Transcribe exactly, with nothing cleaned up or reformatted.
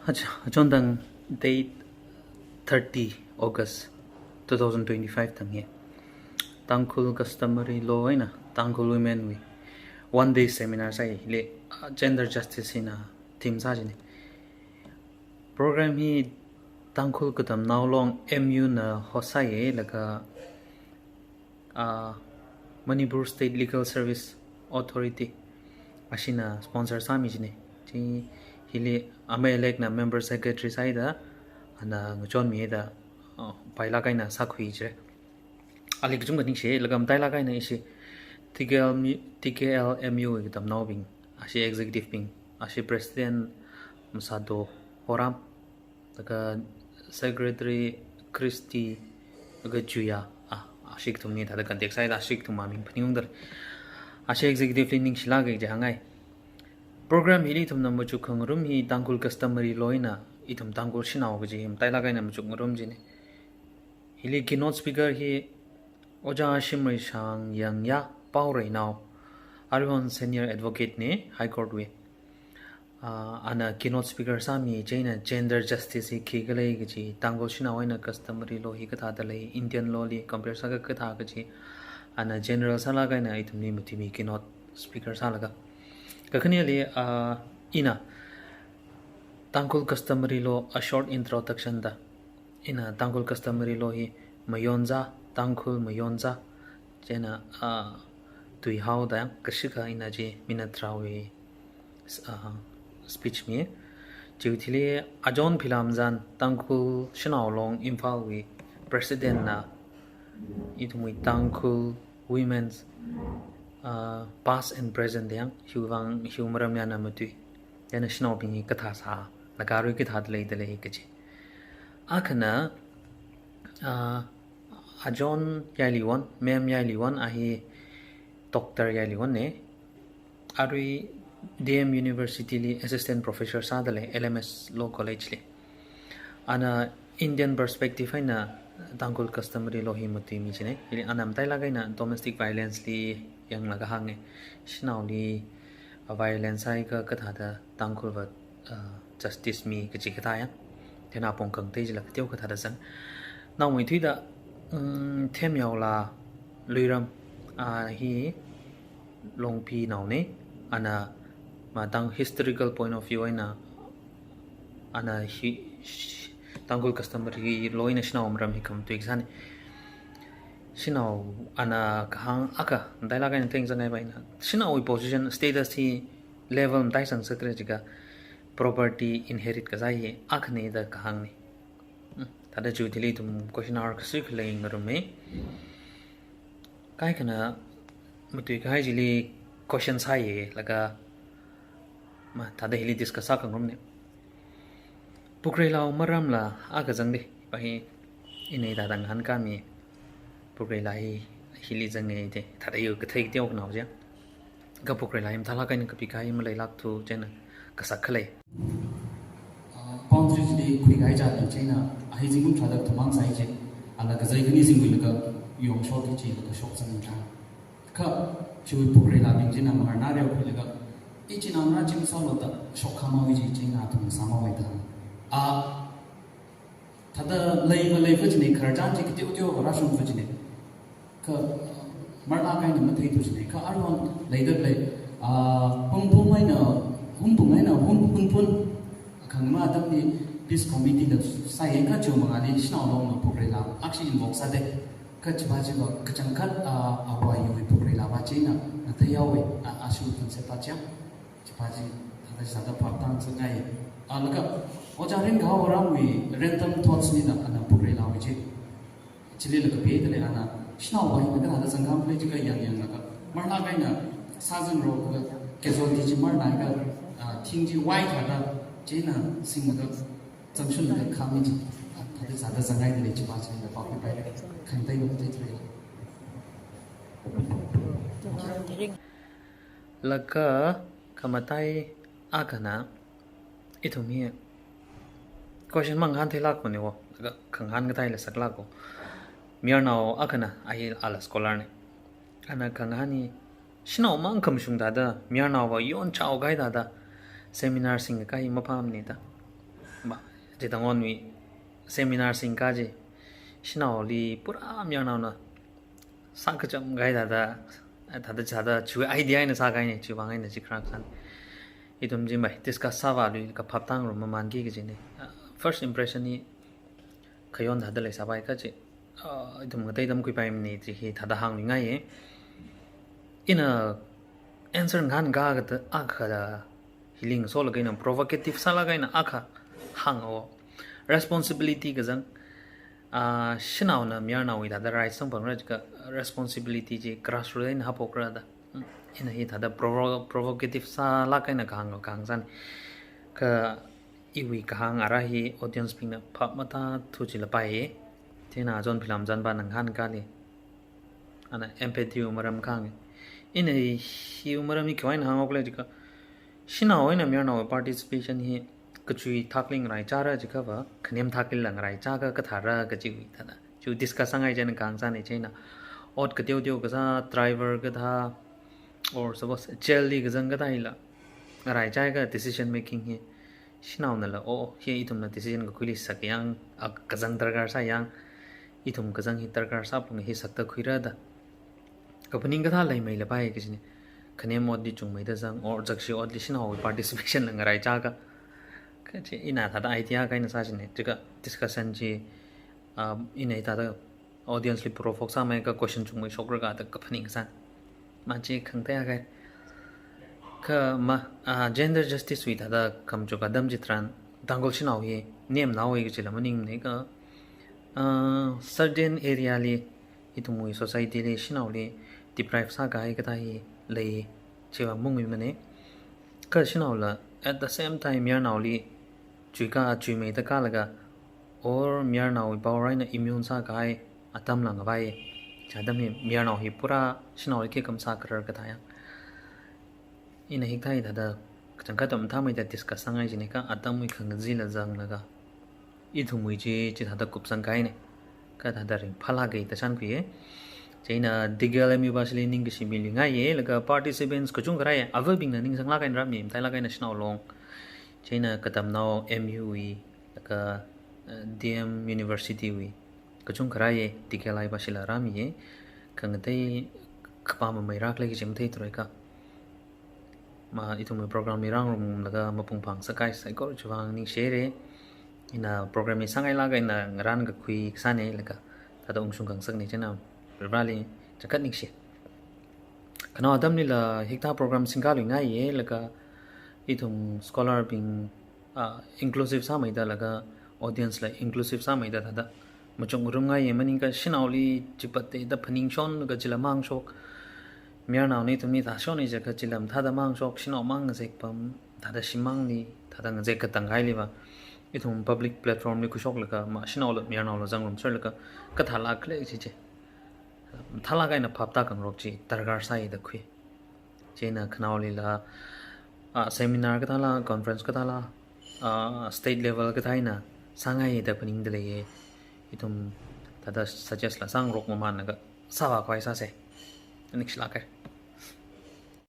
Acha, achon tang date thirty August two thousand twenty-five tang hi Tangkhul customary law eina Tangkhul women wui one day seminar sāi. Hili, ah, gender justice hina theme sā jine. Program hi Tangkhul Katamnao Long M U na host sāi, laga, ah, Manipur State Legal Service Authority ashina sponsor sāmi jine. Chi hili amei Elect na member secretary sāida, ana ngachonmi da, ah, pailak eina sākhui jire. Ali kachungkha ningshi, laga matailak eina ishi T K L, T K L M U katamnaobing, ashi executive bing, ashi president Masado Horam, laga secretary Christy, laga Juya, ah, ashi kathumli thāda contact sāida ashi kathum aming phaningungdar. Ashi executive li ningshilak kaji hāngngai. Program hili ithumna machuk khangarum hi Tangkhul customary law eina ithum Tangkhul shanao kaji hi matailak eina machuk ngarum jine. Hili keynote speaker hi Ojā Shimreishang Yangya, Paoreinao, aruihon senior advocate ne High Court wui. Ah, ana keynote speaker sāmi, chieina gender justice hi khikhala kaji, Tangkhul shanao eina customary law hi kathāda lei, Indian law li compare sāakha kathā kaji, ana general sālak eina ithumli matuimi keynote speaker sālaga. Kakhaneli, ah, ina Tangkhul customary law a short introduction da. Ina Tangkhul customary law hi mayonza, Tangkhul mayonza, chieina, ah, tuihaoda yang kashika ina chi minute tharāwui, ah, speech mi. Chiwui thili Ajon Philamzan, Tangkhul Shanao Long Imphal wui president na ithumwui Tangkhul women's, ah, past and present yang hiwui vang hiwui maram eina matui, chieina shanaobing hi kathā sā, laga arui kathāda leida lei kaji. Akhana, ah, Ajon Yailiwon, Ma'am Yailiwon, a hi Doctor Yailiwon ne. Arui D M University li assistant professor sāda lei, L M S Law College li. Ana Indian perspective eina Tangkhul customary law hi matuimi jine. Hili ana matailak eina domestic violence li yanglaga hānge. Shanaoli, ah, violence sāakha kathāda Tangkhulva, ah, justice mi kaji kathā yang. Chieina apong khangatei chila kateokha thāda zang. Naomeithuida, mm, Themyaola Luiram, ah, hi Longpinao ne, ana matang historical point of view eina, ana hi, sh-, Tangkhul customary law eina shanao maram hi khamatui kasāne. Shanao ana kahāng akha, matailak eina theng zangai ba ina. Shanaowui position, status hi level matai sangsakra jiakha property inherit kasā hi akhane da kahāngne. Hmm, thāda chiwui thili ithum question hour kashikha leingarumme. Kaikhana matuikahai chili question sāye, laga ma, thāda hili discuss sākhangarumne. Pukreilao maramla akha zangde, pa hi ina hithāda ngahānkāmi, Pukreila hi hili zange de, thāda yu kathei kateokhanao je. Kha Pukreila hi mathālak eina kapikahai maleilākthu, chieina kasak khalei. Ah, boundary chili khuikahai chāda chieina, a hi zingkum tharāda kathum mang sāi je, ala kazai khani zingkhuilaga yongshok kajilaga shokzang tha. Kha chiwui Pukreilabing china maharna reokhuilaga, ichinao na chim sālu da shokkhamawi ji chieina athum sāmawui da. A, thāda lei maleikha chine, khararchan chi kateoteokha rāshungkha chine. Kha marlāk eina matheithu chine. Kha aruihon leida lei, ah, pungpung eina, humpung eina, hum punpun, khangma atamli peace committee la sāyangkha chiwui mangāli shanao longna Pukreila akhashi invoke sāde. Kha chiva chiva kachangkhat, ah, āva yuwui Pukreila va china ngathei yaowe, ah, ashu thanse pa chiang. Chiva chi thāda sāda phap tang zangai. Ah, laga, Ojā Ringkahao Ramwui random thoughts nina ana Pukreilawui chi. Chili laga peda lei ana, shanao va hi laga thāda zangkham lei jiakha yangyanglaga, marlāk eina sāzangrolaga, casualty chi marlāk eina, ah, thing chi wai thāda, chieina singlaga, zangshunlaga khami chi, ah, thāda sāda zangaida lei chiva chila pākhuipai lei, khangatei lo te tre. Laga khamatai akhana, ithum hi question mangahān theilākko ne wo, laga khangahān kathāla saklākko. Mayarnao akhana, a hi ala scholar ne. Ana khangahān hi, shanao mang khamashung thāda, mayarnao va yonchaokahai thāda, seminar singkahai maphāmane da. Ma, chithangonwui seminar singka chi, shanaoli pura mayarnaona sākacham kahai thāda, thāda chithāda chiwui idea eina sākahaina, chiwui vang eina chi khara kasāna. Ithum chi mai discuss sāvāluilaga phap tāngarum mamanki kajina. First impression hi khayon thāda leisāpai kaji, ah, ithum ngatei tamkhuipaimana chi hithāda hāngluingaiya. Ina answer ngahānkā kathā akha hili ngasolaga ina provocative sālaga ina akha hānga. Responsibility kazang, ah, shanaona mayarnaowui thāda rights sangphangra jiakha responsibility chi grassroot eina haophokra da. Hmm. Ina hithāda provo-, provocative sālaga ina kahāng, kahāng sāna. Kha iwui kahāng ara hi audience bingna phap matāthu jilapaiya. Chieina John Philam Zanba ngahānkāli, ana empathy wui maram kahānga. Ina hi, hiwui maram hi khiwui eina hānghaokhala jiakha, shanao eina mayarnaowui participation hi kachui thakli ngaraichāra jiakhava, khanem thaklila ngaraichāakha kathāra kajiwui thāda, chi discuss sāngai chieina kahāng sāna. Chieina ot kateoteo kasā, driver kathā, or suppose jail li kazang kathā hila ngaraichāakha decision making hi shanaonala, oh, hi ithumna decision kakhuili sakyang, ah, kazang darkar sāyang, ithum kazang hi darkar sāpung hi sakta khuira da kaphaning kathā leimeilapai kajina. Khanem otli chungmeida zang, or zakshi otli shanaowui participation la ngaraichāakha. Kaji ina thāda idea akha eina sāchina. Jiakha discussion chi, um, ina hithāda audience li provoke sāmeiakha question chungmeishokra kathāda kaphaning kasāna. Ma chi khangateiya akha. Kha ma, ah, gender justice wui thāda khamachuk atam chitharan, Tangkhul shanao hi nemnaowa kajila maningmana kha, ah, certain area li, ithumwui society li shanaoli deprive sākahai kathā hi lei, chiwui vang mungwui mana. Kha shanaola at the same time mayarnaoli chuikā chuimeida kalaga, or mayarnaowui power eina immune sākahai atamla ngavai. Chi atam hi mayarnao hi pura shanaoli khikha masākharar kathā yang. Ina hikathā hithāda kachangkhat atam mathāmeida discuss sāngai chieina kha atamwui khangazila zanglaga ithumwui chi chithāda kupsangkahaina. Kathāda ringphālāka da shānkhuiya. Chieina T K L M U bashili ningkashi miluingaiya, laga participants kachungkha rāya, avabingna ningsanglāk eina rāmi, matailāk eina shanao long. Chieina katamnao M U wui, laga, eh, D M University wui kachungkha rāya, T K L I bashila rāmiya. Khangatei khipā mamei rākhala kaji matheithurakha, ma ithumwui program hi rāngarumlaga mapung phāngasakkahai saikora chiwui vang ningshihaira. Ina program hi sāngailāka ina ngarānkakhui kasāna, laga thāda ungshung khangasakna, chieina Varivarāli changkhat ningshi. Khanao atamlila hikathā program singkaluingaiya, laga ithum scholar bing, ah, inclusive sāmeida laga audience la inclusive sāmeida thāda machukngarumngaiya, maningakha shanaoli chipatda phaningshon kajila mangshok. Mayarnaona ithumli thāshona jiakha chila mathāda mangshok, shanao mang ngazekpam, thāda shimāngli, thāda ngazek katang kahailiva, ithum public platform li khuishoklaga, ma shanaola mayarnaola zangrumserlaga kathālākhala chi chi mathālāk eina phap tākhangarok chi darkar sāi da khui. Chieina khanaolila, ah, seminar kathāla, conference kathāla, ah, state level kathā eina sāngaida phaningda leiya. Ithum thāda suggest la sāngarok mamānlaga sāvākhavai sāsa. Ningshilāka.